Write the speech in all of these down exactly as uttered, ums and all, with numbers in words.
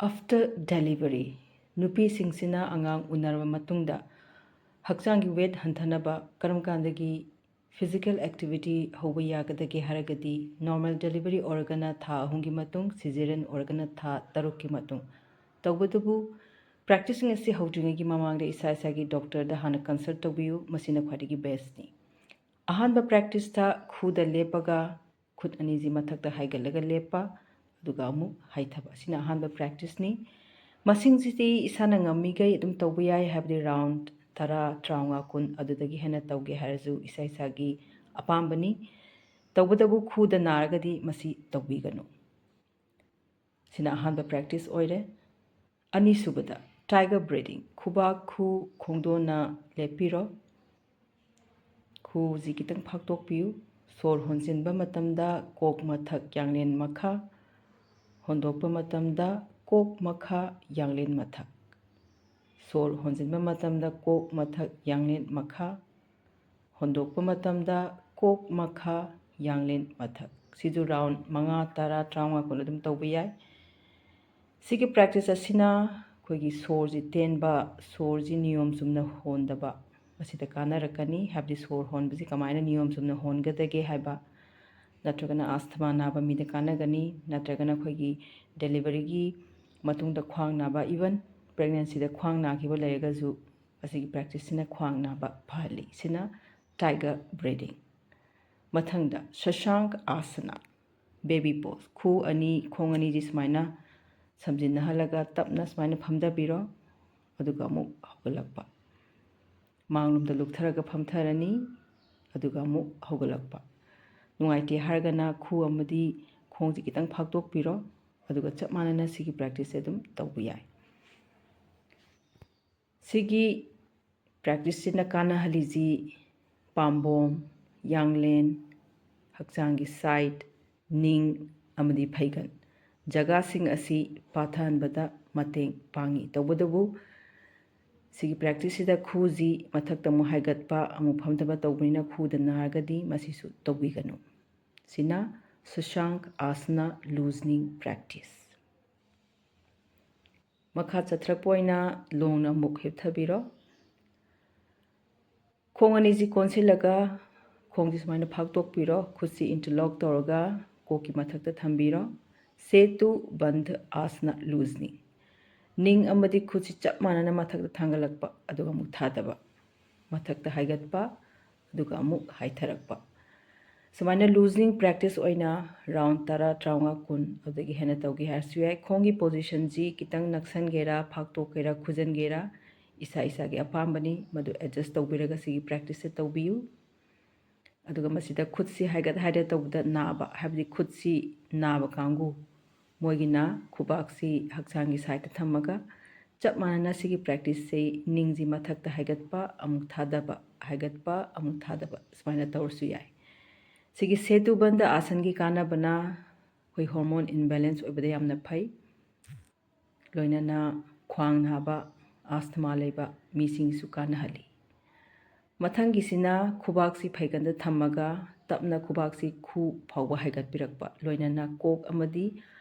After delivery, ꯅꯨꯄꯤꯁꯤꯡꯁꯤꯅ ꯑꯉꯥꯡ ꯎꯅꯔꯕ ꯃꯇꯨꯡꯗ ꯍꯛꯆꯥꯡꯒꯤ weight ꯍꯟꯊꯅꯕ ꯀꯔꯝ ꯀꯥꯟꯗꯒꯤ physical activity ꯍꯧꯕ ꯌꯥꯒꯗꯒꯦ ꯍꯥꯏꯔꯒꯗꯤ, normal delivery ꯑꯣꯏꯔꯒꯅ ꯊꯥ ꯑꯍꯨꯝꯒꯤ ꯃꯇꯨꯡ, cesarean ꯑꯣꯏꯔꯒꯅ ꯊꯥ ꯇꯔꯨꯛꯀꯤ ꯃꯇꯨꯡ꯫ ꯇꯧꯕꯇꯕꯨ, practiceꯁꯤꯡ ꯑꯁꯤ ꯍꯧꯗ꯭ꯔꯤꯉꯩꯒꯤ ꯃꯃꯥꯡꯗ ꯏꯁꯥ ꯏꯁꯥꯒꯤ doctorꯗ ꯍꯥꯟꯅ consult ꯇꯧꯕꯤꯌꯨ, ꯃꯁꯤꯅ ꯈ꯭ꯋꯥꯏꯗꯒꯤ bestꯅꯤ꯫ ꯑꯍꯥꯟꯕ practiceꯇ ꯈꯨꯗ ꯂꯦꯞꯄꯒ ꯈꯨꯠ ꯑꯅꯤꯁꯤ ꯃꯊꯛꯇ ꯍꯥꯏꯒꯠꯂꯒ ꯂꯦꯞꯄ, ꯑꯗꯨꯒ ꯑꯃꯨꯛ ꯍꯥꯏꯊꯕ꯫ ꯑꯁꯤꯅ ꯑꯍꯥꯟꯕ practiceꯅꯤ꯫ ꯃꯁꯤꯡꯁꯤꯗꯤ ꯏꯁꯥꯅ ꯉꯝꯃꯤꯈꯩ ꯑꯗꯨꯝ ꯇꯧꯕ ꯌꯥꯏ, ꯍꯥꯏꯕꯗꯤ round ꯇꯔꯥ, ꯇꯔꯥꯃꯉꯥ, ꯀꯨꯟ, ꯑꯗꯨꯗꯒꯤ ꯍꯦꯟꯅ ꯇꯧꯒꯦ ꯍꯥꯏꯔꯁꯨ ꯏꯁꯥ ꯏꯁꯥꯒꯤ ꯑꯄꯥꯝꯕꯅꯤ꯫ ꯇꯧꯕꯇꯕꯨ ꯈꯨꯗ ꯅꯥꯔꯒꯗꯤ ꯃꯁꯤ ꯇꯧꯕꯤꯒꯅꯨ꯫ ꯁꯤꯅ ꯑꯍꯥꯟꯕ practice ꯑꯣꯏꯔꯦ꯫ ꯑꯅꯤꯁꯨꯕꯗ tiger breathing, ꯈꯨꯕꯥꯛ ꯈꯨ ꯈꯣꯡꯗꯣꯟꯅ ꯂꯦꯞꯄꯤꯔꯣ꯫ ꯈꯨꯁꯤ ꯈꯤꯇꯪ ꯐꯥꯛꯇꯣꯛꯄꯤꯌꯨ꯫ ꯁꯣꯔ ꯍꯣꯟꯖꯤꯟꯕ ꯃꯇꯝꯗ ꯀꯣꯛ ꯃꯊꯛ ꯌꯥꯡꯂꯦꯟ ꯃꯈꯥ, ꯍꯣꯟꯗꯣꯛꯄ ꯃꯇꯝꯗ ꯀꯣꯛ ꯃꯈꯥ ꯌꯥꯡꯂꯦꯟ ꯃꯊꯛ꯫ ꯁꯣꯔ ꯍꯣꯟꯖꯤꯟꯕ ꯃꯇꯝꯗ ꯀꯣꯛ ꯃꯊꯛ ꯌꯥꯡꯂꯦꯟ ꯃꯈꯥ, ꯍꯣꯟꯗꯣꯛꯄ ꯃꯇꯝꯗ ꯀꯣꯛ ꯃꯈꯥ ꯌꯥꯡꯂꯦꯟ ꯃꯊꯛ꯫ ꯁꯤꯁꯨ round ꯃꯉꯥ, ꯇꯔꯥ, ꯇꯔꯥꯃꯉꯥ, ꯀꯨꯟ ꯑꯗꯨꯝ ꯇꯧꯕ ꯌꯥꯏ꯫ ꯁꯤꯒꯤ practice ꯑꯁꯤꯅ ꯑꯩꯈꯣꯏꯒꯤ ꯁꯣꯔꯁꯤ ꯇꯦꯟꯕ, ꯁꯣꯔꯁꯤ ꯅꯤꯌꯣꯝ ꯆꯨꯝꯅ ꯍꯣꯟꯗꯕ, ꯃꯁꯤꯗ ꯀꯥꯟꯅꯔꯛꯀꯅꯤ꯫ ꯍꯥꯏꯕꯗꯤ ꯁꯣꯔ ꯍꯣꯟꯕꯁꯤ ꯀꯃꯥꯏꯅ ꯅꯤꯌꯣꯝ ꯆꯨꯝꯅ ꯍꯣꯟꯒꯗꯒꯦ ꯍꯥꯏꯕ, ꯅꯠꯇ꯭ꯔꯒꯅ asthma ꯅꯥꯕ ꯃꯤꯗ ꯀꯥꯟꯅꯒꯅꯤ, ꯅꯠꯇ꯭ꯔꯒꯅ ꯑꯩꯈꯣꯏꯒꯤ deliveryꯒꯤ ꯃꯇꯨꯡꯗ ꯈ꯭ꯋꯥꯡ ꯅꯥꯕ, even pregnancyꯗ ꯈ꯭ꯋꯥꯡ ꯅꯥꯈꯤꯕ ꯂꯩꯔꯒꯁꯨ ꯑꯁꯤꯒꯤ practiceꯁꯤꯅ ꯈ꯭ꯋꯥꯡ ꯅꯥꯕ ꯐꯍꯜꯂꯤ꯫ ꯁꯤꯅ tiger breathing꯫ ꯃꯊꯪꯗ ꯁꯁꯥꯡꯛ ꯑꯥꯁꯅ, baby pose꯫ ꯈꯨ ꯑꯅꯤ, ꯈꯣꯡ ꯑꯅꯤꯁꯤ ꯁꯨꯃꯥꯏꯅ ꯁꯝꯖꯤꯟꯅꯍꯜꯂꯒ ꯇꯞꯅ ꯁꯨꯃꯥꯏꯅ ꯐꯝꯊꯕꯤꯔꯣ꯫ ꯑꯗꯨꯒ ꯑꯃꯨꯛ ꯍꯧꯒꯠꯂꯛꯄ꯫ ꯃꯥꯡꯂꯣꯝꯗ ꯂꯨꯞꯊꯔꯒ ꯐꯝꯊꯔꯅꯤ꯫ ꯑꯗꯨꯒ ꯑꯃꯨꯛ ꯍꯧꯒꯠꯂꯛꯄ꯫ ꯅꯨꯡꯉꯥꯏꯇꯦ ꯍꯥꯏꯔꯒꯅ ꯈꯨ ꯑꯃꯗꯤ ꯈꯣꯡꯁꯤ ꯈꯤꯇꯪ ꯐꯥꯛꯇꯣꯛꯄꯤꯔꯣ꯫ ꯑꯗꯨꯒ ꯆꯞ ꯃꯥꯟꯅꯅ ꯁꯤꯒꯤ practiceꯁꯦ ꯑꯗꯨꯝ ꯇꯧꯕ ꯌꯥꯏ꯫ ꯁꯤꯒꯤ practiceꯁꯤꯅ ꯀꯥꯟꯅꯍꯜꯂꯤꯁꯤ ꯄꯥꯝꯕꯣꯝ, ꯌꯥꯡꯂꯦꯟ, ꯍꯛꯆꯥꯡꯒꯤ side, ꯅꯤꯡ ꯑꯃꯗꯤ ꯐꯩꯒꯟ ꯖꯒꯥꯁꯤꯡ ꯑꯁꯤ ꯄꯥꯊꯍꯟꯕꯗ ꯃꯇꯦꯡ ꯄꯥꯡꯉꯤ꯫ ꯇꯧꯕꯇꯕꯨ ꯁꯤꯒꯤ practiceꯁꯤꯗ ꯈꯨꯁꯤ ꯃꯊꯛꯇ ꯑꯃꯨꯛ ꯍꯥꯏꯒꯠꯄ, ꯑꯃꯨꯛ ꯐꯝꯊꯕ ꯇꯧꯕꯅꯤꯅ ꯈꯨꯗ ꯅꯥꯔꯒꯗꯤ ꯃꯁꯤꯁꯨ ꯇꯧꯕꯤꯒꯅꯨ꯫ ꯁꯤꯅ ꯁꯁꯥꯡꯛ ꯑꯥꯁꯅ loosening practice꯫ ꯃꯈꯥ ꯆꯠꯊꯔꯛꯄ ꯑꯣꯏꯅ ꯂꯣꯡꯅ ꯑꯃꯨꯛ ꯍꯤꯞꯊꯕꯤꯔꯣ꯫ ꯈꯣꯡ ꯑꯅꯤꯁꯤ ꯀꯣꯟꯁꯤꯜꯂꯒ ꯈꯣꯡꯁꯤ ꯁꯨꯃꯥꯏꯅ ꯐꯥꯛꯇꯣꯛꯄꯤꯔꯣ꯫ ꯈꯨꯠꯁꯤ interlock ꯇꯧꯔꯒ ꯀꯣꯛꯀꯤ ꯃꯊꯛꯇ ꯊꯝꯕꯤꯔꯣ꯫ ꯁꯦꯇꯨ ꯕꯟꯙ ꯑꯥꯁꯅ, ꯂꯨꯖꯅꯤꯡ꯫ ꯅꯤꯡ ꯑꯃꯗꯤ ꯈꯨꯠꯁꯤ ꯆꯞ ꯃꯥꯟꯅꯅ ꯃꯊꯛꯇ ꯊꯥꯡꯒꯠꯂꯛꯄ, ꯑꯗꯨꯒ ꯑꯃꯨꯛ ꯊꯥꯗꯕ, ꯃꯊꯛꯇ ꯍꯥꯏꯒꯠꯄ, ꯑꯗꯨꯒ ꯑꯃꯨꯛ ꯍꯥꯏꯊꯔꯛꯄ꯫ ꯁꯨꯃꯥꯏꯅ ꯂꯨꯖꯅꯤꯡ practice ꯑꯣꯏꯅ round ꯇꯔꯥ, ꯇꯔꯥꯃꯉꯥ, ꯀꯨꯟ ꯑꯗꯨꯗꯒꯤ ꯍꯦꯟꯅ ꯇꯧꯒꯦ ꯍꯥꯏꯔꯁꯨ ꯌꯥꯏ꯫ ꯈꯣꯡꯒꯤ positionꯁꯤ ꯈꯤꯇꯪ ꯅꯛꯁꯟꯒꯦꯔꯥ, ꯐꯥꯛꯇꯣꯛꯀꯦꯔꯥ, ꯈꯨꯖꯟꯒꯦꯔꯥ, ꯏꯁꯥ ꯏꯁꯥꯒꯤ ꯑꯄꯥꯝꯕꯅꯤ꯫ ꯃꯗꯨ adjust ꯇꯧꯕꯤꯔꯒ ꯁꯤꯒꯤ practiceꯁꯦ ꯇꯧꯕꯤꯌꯨ꯫ ꯑꯗꯨꯒ ꯃꯁꯤꯗ ꯈꯨꯠꯁꯤ ꯍꯥꯏꯒꯠ ꯍꯥꯏꯗ ꯇꯧꯕꯗ ꯅꯥꯕ, ꯍꯥꯏꯕꯗꯤ ꯈꯨꯠꯁꯤ ꯅꯥꯕ ꯀꯥꯡꯕꯨ, ꯃꯣꯏꯒꯤꯅ ꯈꯨꯕꯥꯛꯁꯤ ꯍꯛꯆꯥꯡꯒꯤ sideꯇ ꯊꯝꯃꯒ ꯆꯞ ꯃꯥꯟꯅꯅ ꯁꯤꯒꯤ practiceꯁꯤ ꯅꯤꯡꯁꯤ ꯃꯊꯛꯇ ꯍꯥꯏꯒꯠꯄ, ꯑꯃꯨꯛ ꯊꯥꯗꯕ, ꯍꯥꯏꯒꯠꯄ, ꯑꯃꯨꯛ ꯊꯥꯗꯕ, ꯁꯨꯃꯥꯏꯅ ꯇꯧꯔꯁꯨ ꯌꯥꯏ꯫ ꯁꯤꯒꯤ ꯁꯦꯇꯨ ꯕꯟꯙ ꯑꯥꯁꯟꯒꯤ ꯀꯥꯟꯅꯕꯅ ꯑꯩꯈꯣꯏ hormone imbalance ꯑꯣꯏꯕꯗ ꯌꯥꯝꯅ ꯐꯩ꯫ ꯂꯣꯏꯅꯅ ꯈ꯭ꯋꯥꯡ ꯅꯥꯕ, asthma ꯂꯩꯕ ꯃꯤꯁꯤꯡꯁꯨ ꯀꯥꯟꯅꯍꯜꯂꯤ꯫ ꯃꯊꯪꯒꯤꯁꯤꯅ ꯈꯨꯕꯥꯛꯁꯤ ꯐꯩꯒꯟꯗ ꯊꯝꯃꯒ ꯇꯞꯅ ꯈꯨꯕꯥꯛꯁꯤ ꯈꯨ ꯐꯥꯎꯕ ꯍꯥꯏꯒꯠꯄꯤꯔꯛꯄ, ꯂꯣꯏꯅꯅ ꯀꯣꯛ ꯑꯃꯗꯤ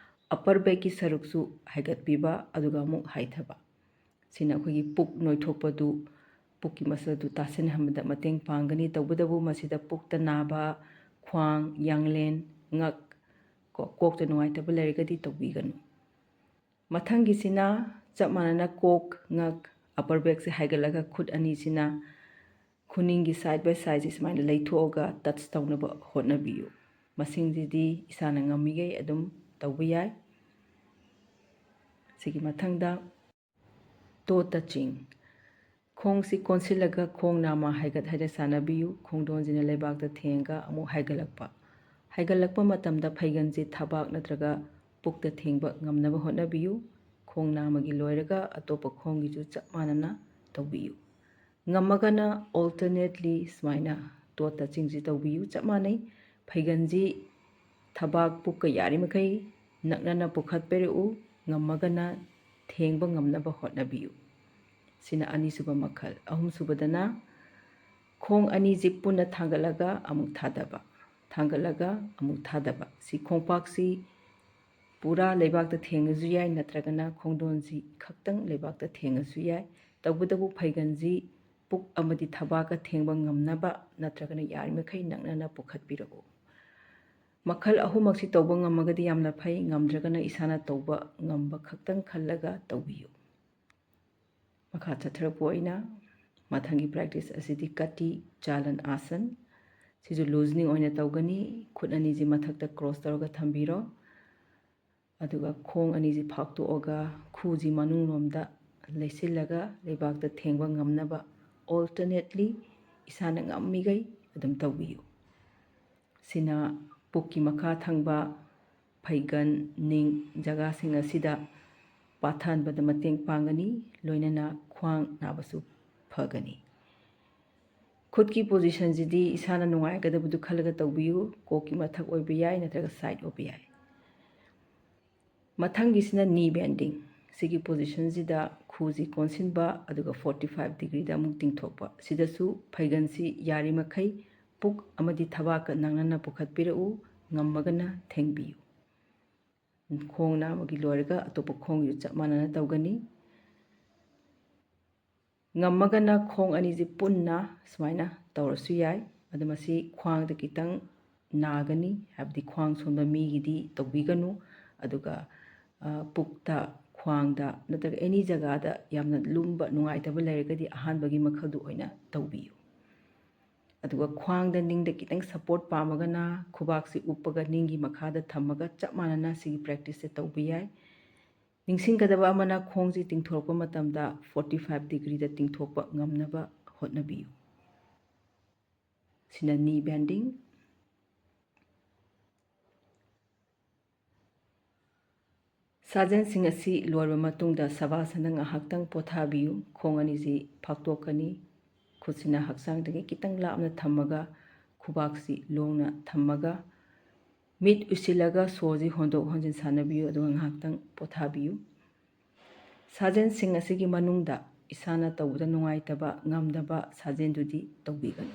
upper backꯀꯤ ꯁꯔꯨꯛꯁꯨ ꯍꯥꯏꯒꯠꯄꯤꯕ, ꯑꯗꯨꯒ ꯑꯃꯨꯛ ꯍꯥꯏꯊꯕ꯫ ꯁꯤꯅ ꯑꯩꯈꯣꯏꯒꯤ ꯄꯨꯛ ꯅꯣꯏꯊꯣꯛꯄꯗꯨ, ꯄꯨꯛꯀꯤ muscleꯗꯨ ꯇꯥꯁꯤꯟꯍꯟꯕꯗ ꯃꯇꯦꯡ ꯄꯥꯡꯒꯅꯤ꯫ ꯇꯧꯕꯇꯕꯨ ꯃꯁꯤꯗ ꯄꯨꯛꯇ ꯅꯥꯕ, ꯈ꯭ꯋꯥꯡ, ꯌꯥꯡꯂꯦꯟ, ꯉꯛ, ꯀꯣ, ꯀꯣꯛꯇ ꯅꯨꯡꯉꯥꯏꯇꯕ ꯂꯩꯔꯒꯗꯤ ꯇꯧꯕꯤꯒꯅꯨ꯫ ꯃꯊꯪꯒꯤꯁꯤꯅ ꯆꯞ ꯃꯥꯟꯅꯅ ꯀꯣꯛ, ꯉꯛ, upper backꯁꯦ ꯍꯥꯏꯒꯠꯂꯒ ꯈꯨꯠ ꯑꯅꯤꯁꯤꯅ ꯈꯨꯅꯤꯡꯒꯤ side by sideꯁꯦ ꯁꯨꯃꯥꯏꯅ ꯂꯩꯊꯣꯛꯑꯒ touch ꯇꯧꯅꯕ ꯍꯣꯠꯅꯕꯤꯌꯨ꯫ ꯃꯁꯤꯡꯁꯤꯗꯤ ꯏꯁꯥꯅ ꯉꯝꯃꯤꯈꯩ ꯑꯗꯨꯝ ꯇꯧꯕ ꯌꯥꯏ꯫ ꯁꯤꯒꯤ ꯃꯊꯪꯗ toe touching꯫ ꯈꯣꯡꯁꯤ ꯀꯣꯟꯁꯤꯜꯂꯒ ꯈꯣꯡ ꯅꯥꯝꯃ ꯍꯥꯏꯒꯠ ꯍꯥꯏꯗ ꯁꯥꯟꯅꯕꯤꯌꯨ꯫ ꯈꯣꯡꯗꯣꯟꯁꯤꯅ ꯂꯩꯕꯥꯛꯇ ꯊꯦꯡꯉꯒ ꯑꯃꯨꯛ ꯍꯥꯏꯒꯠꯂꯛꯄ꯫ ꯍꯥꯏꯒꯠꯂꯛꯄ ꯃꯇꯝꯗ ꯐꯩꯒꯟꯁꯤ ꯊꯕꯥꯛ ꯅꯠꯇ꯭ꯔꯒ ꯄꯨꯛꯇ ꯊꯦꯡꯕ ꯉꯝꯅꯕ ꯍꯣꯠꯅꯕꯤꯌꯨ꯫ ꯈꯣꯡ ꯅꯥꯝꯃꯒꯤ ꯂꯣꯏꯔꯒ ꯑꯇꯣꯞꯄ ꯈꯣꯡꯒꯤꯁꯨ ꯆꯞ ꯃꯥꯟꯅꯅ ꯇꯧꯕꯤꯌꯨ꯫ ꯉꯝꯃꯒꯅ alternately ꯁꯨꯃꯥꯏꯅ toe touchingꯁꯤ ꯇꯧꯕꯤꯌꯨ꯫ ꯆꯞ ꯃꯥꯟꯅꯩ꯫ ꯐꯩꯒꯟꯁꯤ ꯊꯕꯥꯛ ꯄꯨꯛꯀ ꯌꯥꯔꯤꯃꯈꯩ ꯅꯛꯅꯅ ꯄꯨꯈꯠꯄꯤꯔꯛꯎ꯫ ꯉꯝꯃꯒꯅ ꯊꯦꯡꯕ ꯉꯝꯅꯕ ꯍꯣꯠꯅꯕꯤꯌꯨ꯫ ꯁꯤꯅ ꯑꯅꯤꯁꯨꯕ ꯃꯈꯜ꯫ ꯑꯍꯨꯝꯁꯨꯕꯗꯅ ꯈꯣꯡ ꯑꯅꯤꯁꯤ ꯄꯨꯟꯅ ꯊꯥꯡꯒꯠꯂꯒ ꯑꯃꯨꯛ ꯊꯥꯗꯕ, ꯊꯥꯡꯒꯠꯂꯒ ꯑꯃꯨꯛ ꯊꯥꯗꯕ꯫ ꯁꯤ ꯈꯣꯡꯄꯥꯛꯁꯤ ꯄꯨꯔꯥ ꯂꯩꯕꯥꯛꯇ ꯊꯦꯡꯉꯁꯨ ꯌꯥꯏ, ꯅꯠꯇ꯭ꯔꯒꯅ ꯈꯣꯡꯗꯣꯟꯁꯤ ꯈꯛꯇꯪ ꯂꯩꯕꯥꯛꯇ ꯊꯦꯡꯉꯁꯨ ꯌꯥꯏ꯫ ꯇꯧꯕꯇꯕꯨ ꯐꯩꯒꯟꯁꯤ ꯄꯨꯛ ꯑꯃꯗꯤ ꯊꯕꯥꯛꯀ ꯊꯦꯡꯕ ꯉꯝꯅꯕ, ꯅꯠꯇ꯭ꯔꯒꯅ ꯌꯥꯔꯤꯃꯈꯩ ꯅꯛꯅꯅ ꯄꯨꯈꯠꯄꯤꯔꯛꯎ꯫ ꯃꯈꯜ ꯑꯍꯨꯝꯃꯛꯁꯤ ꯇꯧꯕ ꯉꯝꯃꯒꯗꯤ ꯌꯥꯝꯅ ꯐꯩ, ꯉꯝꯗ꯭ꯔꯒꯅ ꯏꯁꯥꯅ ꯇꯧꯕ ꯉꯝꯕ ꯈꯛꯇꯪ ꯈꯜꯂꯒ ꯇꯧꯕꯤꯌꯨ꯫ ꯃꯈꯥ ꯆꯠꯊꯔꯛꯄ ꯑꯣꯏꯅ ꯃꯊꯪꯒꯤ practice ꯑꯁꯤꯗꯤ ꯀꯇꯤ ꯆꯥꯂꯟ ꯑꯥꯁꯟ꯫ ꯁꯤꯁꯨ loosening ꯑꯣꯏꯅ ꯇꯧꯒꯅꯤ꯫ ꯈꯨꯠ ꯑꯅꯤꯁꯤ ꯃꯊꯛꯇ cross ꯇꯧꯔꯒ ꯊꯝꯕꯤꯔꯣ꯫ ꯑꯗꯨꯒ ꯈꯣꯡ ꯑꯅꯤꯁꯤ ꯐꯥꯛꯇꯣꯛꯑꯒ ꯈꯨꯁꯤ ꯃꯅꯨꯡꯂꯣꯝꯗ ꯂꯩꯁꯤꯜꯂꯒ ꯂꯩꯕꯥꯛꯇ ꯊꯦꯡꯕ ꯉꯝꯅꯕ alternately ꯏꯁꯥꯅ ꯉꯝꯃꯤꯈꯩ ꯑꯗꯨꯝ ꯇꯧꯕꯤꯌꯨ꯫ ꯁꯤꯅ ꯄꯨꯛꯀꯤ ꯃꯈꯥ ꯊꯪꯕ ꯐꯩꯒꯟ, ꯅꯤꯡ ꯖꯒꯥꯁꯤꯡ ꯑꯁꯤꯗ ꯄꯥꯊꯍꯟꯕꯗ ꯃꯇꯦꯡ ꯄꯥꯡꯒꯅꯤ, ꯂꯣꯏꯅꯅ ꯈ꯭ꯋꯥꯡ ꯅꯥꯕꯁꯨ ꯐꯒꯅꯤ꯫ ꯈꯨꯠꯀꯤ positionꯁꯤꯗꯤ ꯏꯁꯥꯅ ꯅꯨꯡꯉꯥꯏꯒꯗꯕꯗꯨ ꯈꯜꯂꯒ ꯇꯧꯕꯤꯌꯨ꯫ ꯀꯣꯛꯀꯤ ꯃꯊꯛ ꯑꯣꯏꯕ ꯌꯥꯏ, ꯅꯠꯇ꯭ꯔꯒ side ꯑꯣꯏꯕ ꯌꯥꯏ꯫ ꯃꯊꯪꯒꯤꯁꯤꯅ knee bending꯫ ꯁꯤꯒꯤ positionꯁꯤꯗ ꯈꯨꯁꯤ ꯀꯣꯟꯁꯤꯟꯕ, ꯑꯗꯨꯒ forty five degreeꯗ ꯑꯃꯨꯛ ꯇꯤꯡꯊꯣꯛꯄ꯫ ꯁꯤꯗꯁꯨ ꯐꯩꯒꯟꯁꯤ ꯌꯥꯔꯤꯃꯈꯩ ꯄꯨꯛ ꯑꯃꯗꯤ ꯊꯕꯥꯛꯀ ꯅꯛꯅꯅ ꯄꯨꯈꯠꯄꯤꯔꯛꯎ, ꯉꯝꯃꯒꯅ ꯊꯦꯡꯕꯤꯌꯨ꯫ ꯈꯣꯡ ꯅꯥꯝꯃꯒꯤ ꯂꯣꯏꯔꯒ ꯑꯇꯣꯞꯄ ꯈꯣꯡꯒꯤꯁꯨ ꯆꯞ ꯃꯥꯟꯅꯅ ꯇꯧꯒꯅꯤ꯫ ꯉꯝꯃꯒꯅ ꯈꯣꯡ ꯑꯅꯤꯁꯤ ꯄꯨꯟꯅ ꯁꯨꯃꯥꯏꯅ ꯇꯧꯔꯁꯨ ꯌꯥꯏ꯫ ꯑꯗꯣ ꯃꯁꯤ ꯈ꯭ꯋꯥꯡꯗ ꯈꯤꯇꯪ ꯅꯥꯒꯅꯤ, ꯍꯥꯏꯕꯗꯤ ꯈ꯭ꯋꯥꯡ ꯁꯣꯟꯕ ꯃꯤꯒꯤꯗꯤ ꯇꯧꯕꯤꯒꯅꯨ꯫ ꯑꯗꯨꯒ, ꯑ, ꯄꯨꯛꯇ, ꯈ꯭ꯋꯥꯡꯗ ꯅꯠꯇ꯭ꯔꯒ any ꯖꯒꯥꯗ ꯌꯥꯝꯅ ꯂꯨꯝꯕ, ꯅꯨꯡꯉꯥꯏꯇꯕ ꯂꯩꯔꯒꯗꯤ ꯑꯍꯥꯟꯕꯒꯤ ꯃꯈꯜꯗꯨ ꯑꯣꯏꯅ ꯇꯧꯕꯤꯌꯨ꯫ ꯑꯗꯨꯒ ꯈ꯭ꯋꯥꯡꯗ, ꯅꯤꯡꯗ ꯈꯤꯇꯪ support ꯄꯥꯝꯃꯒꯅ ꯈꯨꯕꯥꯛꯁꯤ ꯎꯞꯄꯒ ꯅꯤꯡꯒꯤ ꯃꯈꯥꯗ ꯊꯝꯃꯒ ꯆꯞ ꯃꯥꯟꯅꯅ ꯁꯤꯒꯤ practiceꯁꯦ ꯇꯧꯕ ꯌꯥꯏ꯫ ꯅꯤꯡꯁꯤꯡꯒꯗꯕ ꯑꯃꯅ, ꯈꯣꯡꯁꯤ ꯇꯤꯡꯊꯣꯔꯛꯄ ꯃꯇꯝꯗ forty five degreeꯗ ꯇꯤꯡꯊꯣꯛꯄ ꯉꯝꯅꯕ ꯍꯣꯠꯅꯕꯤꯌꯨ꯫ ꯁꯤꯅ knee bending꯫ ꯁꯥꯖꯦꯜꯁꯤꯡ ꯑꯁꯤ ꯂꯣꯏꯔꯕ ꯃꯇꯨꯡꯗ ꯁꯕꯥꯁꯟꯗ ꯉꯥꯏꯍꯥꯛꯇꯪ ꯄꯣꯊꯥꯕꯤꯌꯨ꯫ ꯈꯣꯡ ꯑꯅꯤꯁꯤ ꯐꯥꯛꯇꯣꯛꯀꯅꯤ꯫ ꯈꯨꯠꯁꯤꯅ ꯍꯛꯆꯥꯡꯗꯒꯤ ꯈꯤꯇꯪ ꯂꯥꯞꯅ ꯊꯝꯃꯒ ꯈꯨꯕꯥꯛꯁꯤ ꯂꯣꯡꯅ ꯊꯝꯃꯒ ꯃꯤꯠ ꯎꯏꯁꯤꯜꯂꯒ ꯁꯣꯔꯁꯤ ꯍꯣꯟꯗꯣꯛ ꯍꯣꯟꯖꯤꯟ ꯁꯥꯟꯅꯕꯤꯌꯨ, ꯑꯗꯨꯒ ꯉꯥꯏꯍꯥꯛꯇꯪ ꯄꯣꯊꯥꯕꯤꯌꯨ꯫ ꯁꯥꯖꯦꯜꯁꯤꯡ ꯑꯁꯤꯒꯤ ꯃꯅꯨꯡꯗ ꯏꯁꯥꯅ ꯇꯧꯕꯗ ꯅꯨꯡꯉꯥꯏꯇꯕ, ꯉꯝꯗꯕ ꯁꯥꯖꯦꯜꯗꯨꯗꯤ ꯇꯧꯕꯤꯒꯅꯨ꯫